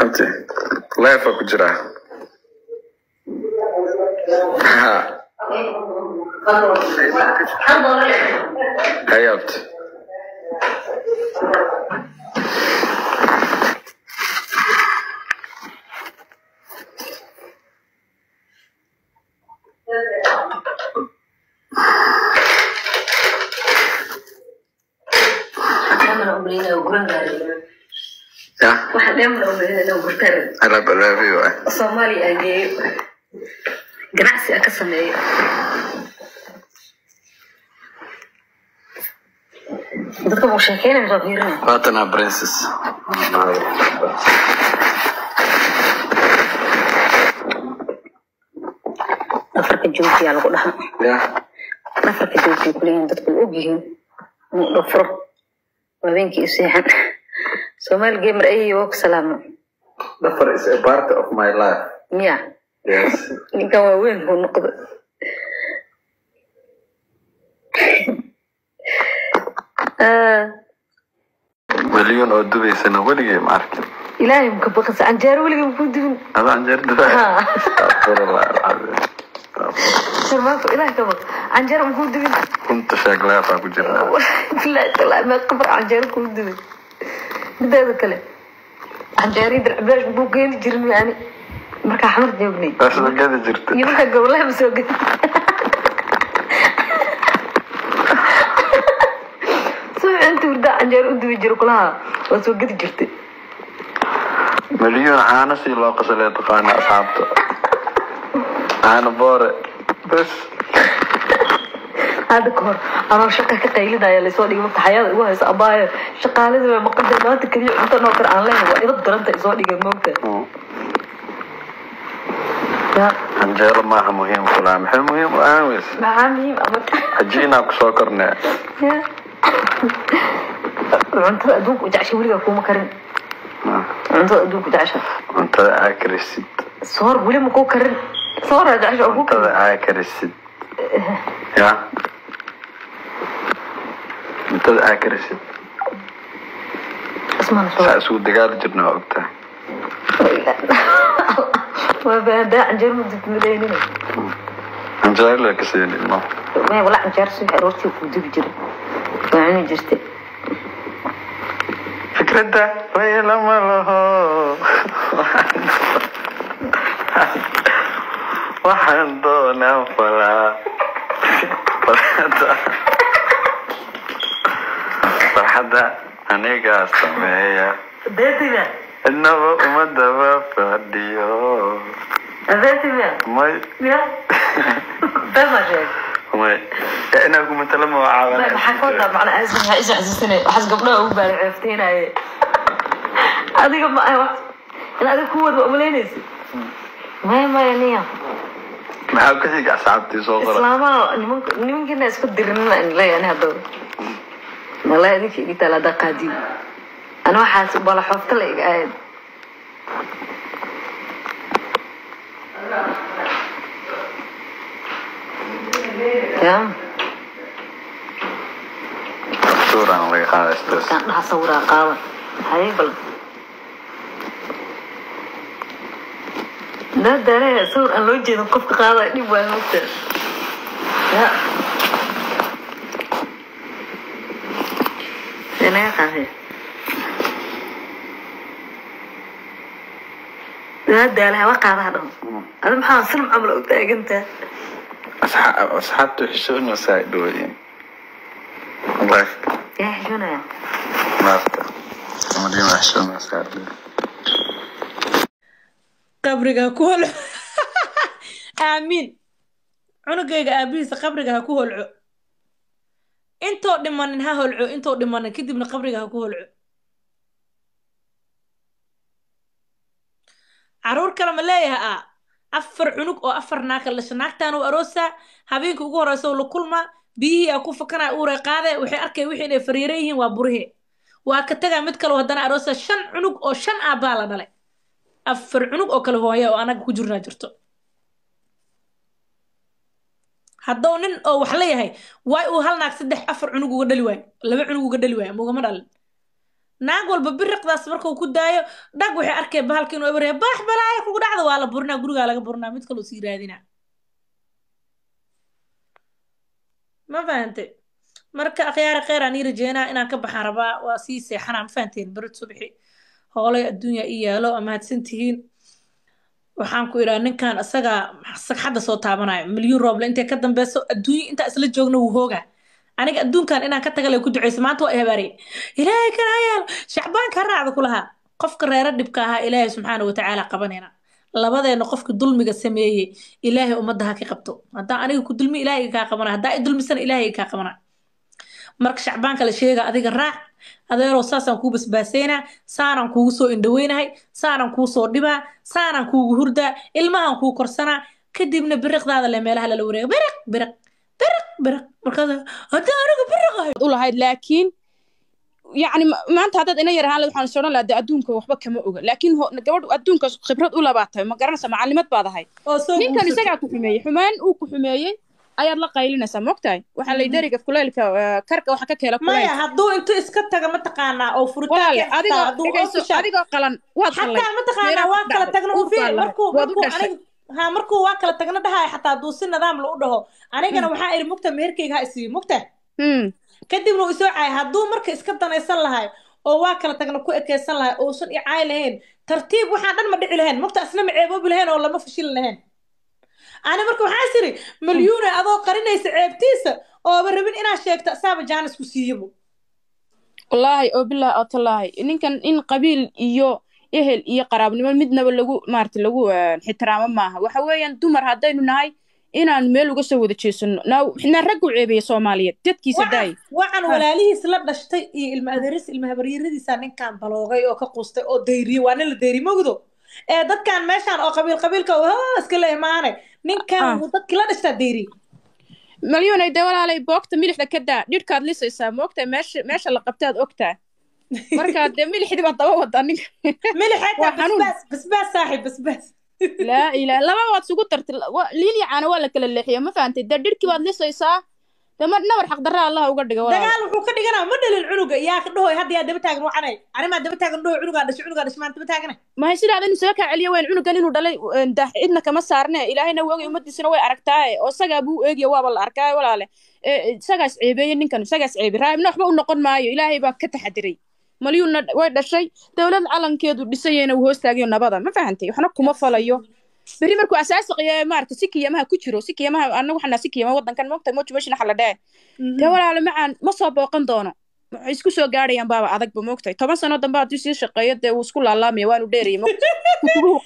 Abti, live ku jiraa. Ha. Hay abti. Ya. Waxaa dheeman umaleynaya inuu gurtaan. Alaab alaabi waay. Soomaaliya aan geeyo, ganacsi aan ka sameeyo. Dadka buu sheekeynaya, soo fiirinaya. Waatanaa princess. Dhafarka joojiyaa lagu dhaha. Ya. Dhafarka joojiya kuleeyihin dadku way ogyihiin inuu dhafro habeenkii u seexan. Soomaali gamer ayay waa ku salaamo. Dhafar is a part of my life. Miya? Yes. Ninkan waa weyn buu noqday. Ah, Milyan oo dubaysana weligay ma arkin. Ilaahay maka baqasa, canjeero weligay makuu dubin. Ada canjeer dubay. Ha. Astaghfirullah alcazim. Sharmaako, ilaahay ka baq, canjeero makuu dubin. Kunta sheeg leefaa ku jirnaa. Bilaahi talaahi, meeqa mar canjeero kuu dubin? Mideeda kale, canjeeradii dircbilaash makuu keeni jirin yani markaa xamar joognay? Waa soo gadi jirta. Iyo markaa gobolaha ma soo gadi subax inta hurdaa canjeero u dubi jiro kulaha, waa soo gadi jirtay. Milyuun caano si loo qasalee taqaana asxaabta. Caano boore. Bes. Hadda ka hor anoo shaqa ka qaylinaya laysoo dhigay, marka xayaada igu hayso abaayo, shaqaalada way maqantay maanta, keliya cunto noo kar aan leeyahay, waa ibad daranta isoo dhigay moogta. Ya. Canjeero maaha muhiim kulaa. Maxay muhiim u ahaan weyse? Maxaa muhiim ama? Cajiinaa ku soo kornee. Ya. Cuntada adduunka u jeceshay weligaa kuuma karin. Cuntada adduunka u jecesha. Cuntada aa karisid. Soor weli ma kuu karin? Sooraa jecesha oo kuu karin. Cuntada aa karisid. Ya. Cuntada aa karisid. Ismana soor. Saa isugu dagaali jirna waa ogtahay. Waa baadaa canjeero ma dubmaleynina. Canjeero la kaseenin ma. Maya, wala canjeero subax aroortii kuu dubi jiray, waa cuni jirtay. Fikradda weylama laho. Waxaan doonaa falaa. Farxadda. Farxadda anigaa sameeya. Beetima. Cidnaba uma daba fadhiyo. Beetima. May. Ya bema sheeg. May. Ya inaa ku matalo ma waa caawanaya. Maxaa ka wadaa macnaa? Maxaa is xasuusinay waxaas gabdhaha ugu baala ceefteynaye adiga ma ah wax in adiga ku wad ma umalaynaysa? Maya maya, niya. Maxaa ku xiga asxaabtii soo qora? Islaamaha nimanka nimankiina isku dirinina in leeyahay haddaba, wallahi idinka iga taala haddaa qaadiyo, ana waxaas bala xoofta la iga ahayd. Ya. Suuraan laga qaaday stress. Kaan dhaha sawiraa qaada, haye bal daadaale sawir aan loo jeedin qofka qaadaya dhib waay moogta. Ya see naga qaaday daadaale hawa qaadaha dhan, adi maxaa sinam camal u taagantaa? Asxaabtu xishoonaysaa ay dhawayeen. Wallahi. Yaa xishoonaya? Maarta. Madina xishoonaysaa. Qabriga ha ku holco, aamiin. Cunugayga aabihiisa qabriga ha ku holco intoo dhimanin, ha holco intoo dhimanin, kadibna qabriga ha ku holco. Caruur kale ma leeyahay? A afar cunug oo afar naag kala dhasha. Naagtaan uu aroosaa, habeenka ugu horeysa uu la kulmaa, biyihii aa ku fakanaya, uuray qaadaya, waxay arkay wixii inay fariira yihiin, waa burihii, waa ka tagaa. Mid kale haddana aroosaa, shan cunug oo shan aabbaa la dhalay, afar cunug oo kale hooya oo anaga ku jirnaa jirto. Hadduu nin oo wax leeyahay, waay uu hal naag saddex afar cunug uga dhali waayo, laba cunug uga dhali waayo, ama ugama dhalin? Naag walba biriqdaas markuu ku daayo dhag waxay arkeen bahalka inuu eber yahay, baax balaaya kugu dhacda, waa la burinaa, gurigaa laga burinaa, mid kaloo sii raadinaa. Ma fahantay? Marka akhyaari kheyr aan ii rajeynaa, inaan ka baxaan rabaa, waa sii seexanaa. Ma fahanteen? Berit subixi hoolay adduunya ii yaalo. Waa mahadsantihiin. Waxaan ku idhaa ninkan isagaa sagxadda soo taabanayo milyuun rooble intay ka dambeyso adduunyo intaa isla joogna wuu hoogaa. Aniga adduunkan inaan ka taga lay ku duceysa. Maanta waa i habaariyey. Ilaahay kana yaalo shacbaanka ha raacda kulahaa. Qofka reero dhibka ahaa Ilaahay subxaana watacaala qabanayna. Labadeena qofka dulmiga sameeyey Ilaahay ummadda ha ka qabto. Haddaa aniga ku dulmi, Ilaahay iga kaa qabana. Haddaa i dulmisana, Ilaahay iga kaa qabana. Marka shacbaanka la sheega adiga raac adeerow, saasaan kuu basbaaseynaa, saanaan kuugu soo indhaweynahay, saanaan kuu soo dhibaa, saanaan kuugu hurdaa, ilmahaan kuu korsanaa, kadibna biriqdaada le meelaha lala wareega, biriq biriq biriq biriq. Markaas haddaa aniga biriq ahay u lahayd, laakiin yacni maanta haddaad ina yar ahaan lahayd, waxaan is odhan lahaa dee adduunka waxba kama oga, laakiin gabadhu adduunka khibrad u labaatay, ma garanaysa, macalimad baad ahayd. Oo soo ninkan guursatay. Isagaa ku xumeeyey, xumaan uu ku xumeeyey ayaad la qaylinaysaa, moogtahay? Waxaa lay deriga kulaylka karka waxa ka keela maya kulaylka. Hadduu intuu iska taga mataqaanaa oo walaale furitaanka xataa adigoo hadduu dhegayso official adigoo qalan waad qalay xataa mataqaanaa meeraad waa ku kala dhacday tagna uu uur fiiri baad lahayd markuu waad u markuu dhashay. Aniga ha markuu waa kala tagna dhahayo, xataa hadduu si nidaam la u dhaho, anigana waxaa iri mugta meherkayga ha isiiyo mugta. Kadibna uu isoo caayay. Hadduu marka iska danaysan lahay oo waa kala tagna ku ekeysan lahay, uusan i caayi lahayn, tartiib waxaan dhan ma dhici lahayn mugta, asna ma ceeboobi lahayn oo lama fashili lahayn. Ani marka waxaa is iri milyuune adoo qarinaysa ceebtiisa ooba rabin inaad sheegto, asaaba jaanis ku siiyabo. Wallaahi oo bilaahi oo tallaahi, ninkan in qabiil iyo ehel iyo qaraabnimo midnaba lagu maarata lagu xitiraamo maaha. Waxa weeyaan dumar haddaynu nahay inaan meel uga soo wada jeesano naa raggu ceebeeya Soomaaliyeed dadkiisa wacan daay wacan ha walaalihiis la dhashtay iyo ilma adeeris ilma habaryaradiisa ninkan baloogay oo ka quustay oo dayriyey. Waa nin la dayri mogdo ee dadkan meeshaan oo qabiil qabiilka oo iska la imaanay ninkan ah wuu dadkii la dhashtaa dayriyey. Malyuunay dee walaalay, boogta milixda ka daa, dhidhkaad lisaysaa moogtaa, meesha la qabtaad ogtaa, marka dee milixdii baad daba wadaa ninka. Milix waa xitaa xanuun. Basbaas basbaas saaxiib basbaas. Laa ilaa laba waad isugu dartay, liin iyo caano waa la kala leexiya, ma fahantay? Dee dhidhkii baad lisaysaa, dee mar nabar xaqdarra Allah uga dhiga walaalo. Dagaal wuxuu ka dhiganaa ma dhalin cunuga yaa ka dhahoy. Hadda yaa daba taagan wacanay? Animaa daba taagan dhahoy cunugaa dhashay, cunugaa dhashay maan daba taagana. Mahay sidaada inuu isaga kaa celiyo weyn cunugan inuu dhalay cidna kama saarne, Ilaahayna wuu ogay, ummadiisuna way aragtaaye, oo isagaa buu eegaya, waaba la arkaaye walaale. Isagaas ceebeeye ninkan, isagaas ceebe, raahibna waxba u noqon maayo, Ilaahay baa ka taxadiray. Malyuunna way dhashay, dowlad calankeedu dhisayena wuu hoos taagayo nabada, ma fahantay? Waxna kuma falayo. Berri markuu asaasiqiya maarata si kiyamaha ku jiro, si kiyamaha annagu waxanaa si kiyama waddankan moogta motivation waxa la dhahe dee walaale macaan ma soo booqan doono, waxay isku soo gaadhayaan baaba adagba moogtahay. 10 sano dambe hadduu sii shaqeeyo dee wuu isku laalaamaya, waanu dheerayay moogta kutubuhu.